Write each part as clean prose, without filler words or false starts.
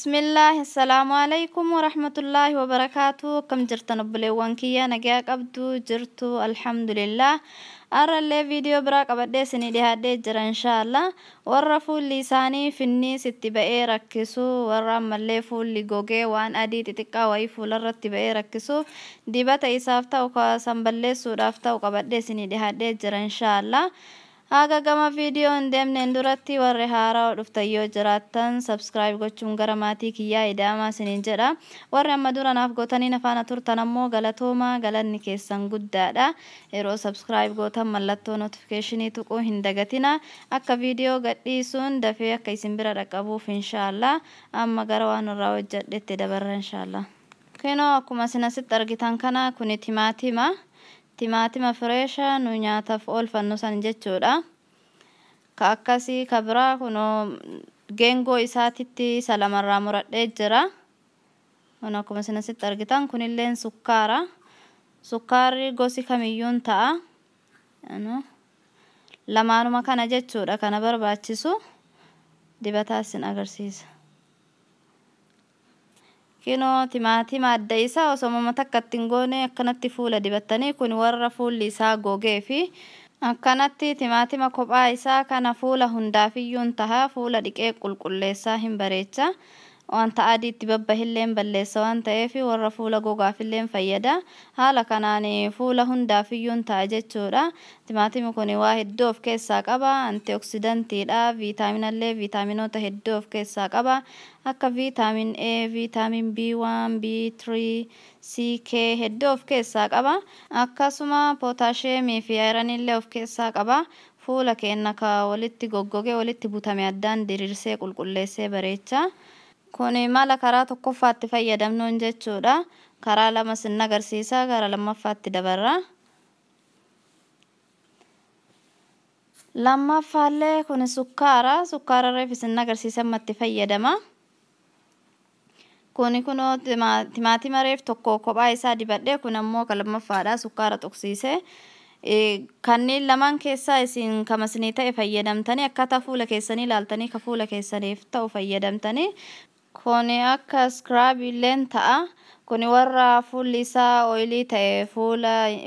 Bismillah, assalamu alaikum warahmatullahi wabarakatuh. Akkam jirtan obboleewwan kiyya, nagaa qabdu jirtu? Alhamdulillah. Har'allee viidiyoo biraa qabadhee isinii dhiyaadhee jira inshaallah. Warra fuulli isaanii finniis itti ba'ee rakkisu, warra ammallee fuulli gogee waan adii xixiqqaa wayii fuularratti ba'ee rakkisuuf dibata isaaf ta'u san balleessuudhaaf ta'u qabadhee isinii dhiyaadhee jira inshaallah. Haga gama viidiyoo hin deemneen duratti warri haaraa dhuftan yoo jiraattan subscribe gochuun gara maatii kiyyaa ida'amaa isiniin jedha. Warri amma dura naaf gootanii nafaana turtan ammoo galatoomaa, galanni keessan guddaadha. Yeroo subscribe gootan mallattoo notificationii tuquu hin dagatina. Akka viidiyoo gadhiisuun dafee akka isin bira dhaqqabuuf inshaallah. Amma gara waan irraa hojjedhetti dabarra inshaallah. Kinoo akkuma isin asitti argitan kana kuni timaatima. Timaatima fireesha nu nyaataaf oolfannu san jechuudha. Ka akkasii ka biraa kunoo geengoo isaatitti isa lamarraa muradhee jira. Kun akkuma isin asitti argitan kunilleen sukkaara. Sukkaarri gosi kamiyyuun ta'a. Lamaanuma kana jechuudha kana barbaachisu dibataa isin agarsiisa. Kinoo timaatima adda isaa osoo mama takka ittiin goone akkanatti fuula dibattanii, kun warra fuulli isaa gogee fi akkanatti timaatima kophaa isaa kana fuula hundaafiyyuun taha, fuula dhiqee qulqulleessaa hin bareecha. Wanta adii itti babbahilleen balleessa waan ta'eef warra fuula gogaafilleen fayyada. Haala kanaan fuula hundaafiyyuun ta'a jechuudha. Timaatimni kun waa hedduu of keessaa qaba. Antioksidantiidha. Viitaaminallee viitaaminoota hedduu of keessaa qaba. Akka viitaamin A, viitaamin B1, B3, C, K hedduu of keessaa qaba. Akkasuma pootaasheemii fi ayiraniillee of keessaa qaba. Fuula keenya ka walitti goggogee walitti butame addaan diriirsee qulqulleessee bareecha. Kuni mala karaa tokkoffaatti fayyadamnuun jechuudha. Karaa lama sin agarsiisa, gara lammaffaatti dabarra. Lammaffaallee kun sukkaara. Sukkaara reef isin agarsiisa ammatti fayyadama. Kuni kunoo timaatima reef tokko kophaa isaa dibadhee, kun ammoo kan lammaffaadha sukkaara tuqsiise. Kanneen lamaan keessaa isin kama isinii ta'e fayyadamtanii akkaataa fuula keessanii ilaaltanii ka fuula keessaniif ta'u fayyadamtanii. Kuni akka iskiraabiilleen ta'a. Kuni warra fuulli isaa ooyilii ta'e,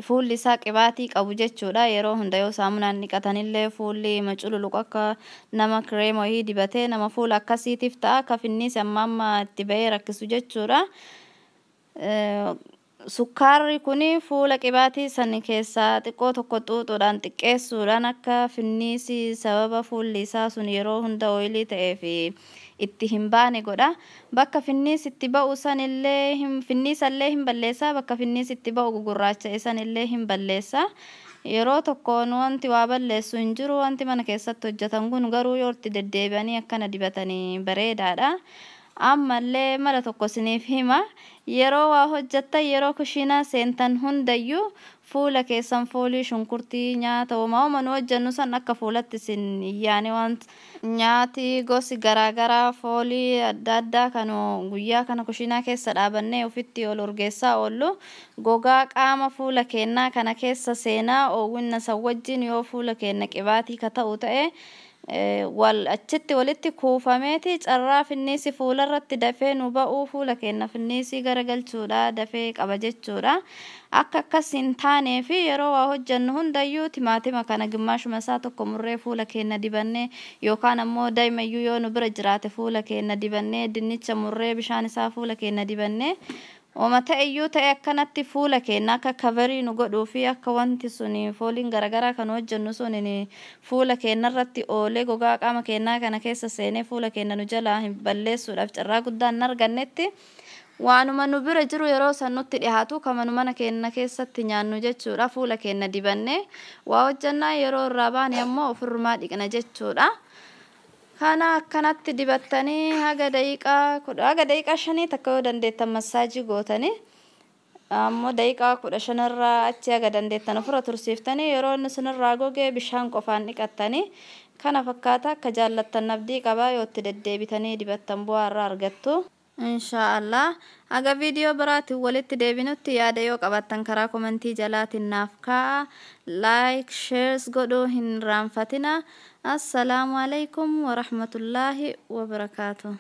fuulli isaa qibaatii qabu jechuudha. Yeroo hunda yoo saamunaan dhiqatanillee fuulli macululuqu akka nama kireema wayii dibatee nama fuula akkasiitiif ta'a. Akka finniis amma amma itti ba'ee rakkisu jechuudha. Sukkaarri kuni fuula qibaatii san keessaa xiqqoo tokko xuuxuudhaan xiqqeessuudhaan akka finniisi sababa fuulli isaa sun yeroo hunda ooyilii ta'eef itti hin baane godha. Bakka finniis itti ba'u sanillee finniisallee hin balleessa. Bakka finniis itti ba'u gugurraacha'e sanillee hin balleessa. Yeroo tokkoon wanti waa balleessu hin jiru, wanti mana keessatti hojjetan kun garuu yoo itti deddeebi'anii akkana dibatanii bareedaadha. Ammallee mala tokko isiniif hima. Yeroo waa hojjettan, yeroo kushiinaa seentan hundayyuu fuula keessan foolii shunkurtii nyaata homaa homa nu hojjennu san akka fuulatti isin yaane, waan nyaati gosi garaagaraa foolii adda addaa kan guyyaa kana kushiinaa keessa dhaabannee ofitti ol urgeessaa oollu gogaa qaama fuula keenyaa kana keessa seenaa, oowwinna san wajjin yoo fuula keenya qibaatii ka ta'u ta'e wal achitti walitti kuufameeti carraa finniisi fuularratti dafee nu ba'uu, fuula keenya finniisii garagalchuudha dafee qaba jechuudha. Akka akkas hin taanee fi yeroo waa hojjennu hundayyuu timaatima kana gimmaashuma isaa tokko murree fuula keenya dibannee, yookaan ammoo daa'imayyuu yoo nu bira jiraate fuula keenya dibannee, dinnicha murree bishaan isaa fuula keenya dibannee, Oma ta'eyyuu ta'e akkanatti fuula keenya akka kabarii nu godhuu fi akka wanti sun fooliin garaagaraa kan hojjennu sun fuula keenya irratti oolee gogaa qaama keenyaa kana keessa seenee fuula keenya nu jalaa hin balleessuudhaaf carraa guddaa hin argannetti waanuma nu bira jiru yeroo san nutti dhiyaatu kama nu mana keenya keessatti nyaannu jechuudha. Fuula keenya dibannee waa hojjannaa, yeroo irraa baane ammoo ofirrumaa dhiqna jechuudha. Kana akkanatti dibattanii haga daqiiqaa 5 takka yoo dandeettan massaajii gootanii, ammoo daqiiqaa 15 irraa achi haga dandeettan ofirra tursiiftanii, yeroo inni sinirraa gogee bishaan qofaan dhiqattanii. Kana fakkaata, akka jaallattan abdii qabaa, yoo itti deddeebitanii dibattan bu'aa irraa argattu. Inshaallah haga viidiyoo biraatiin walitti deebinutti yaada yoo qabaattan karaa komentii jalaatiin naaf kaa'a. Like, shares godhuu hin raanfatina. Assalaamu alaikum warahmatullaahi wabarakaatu.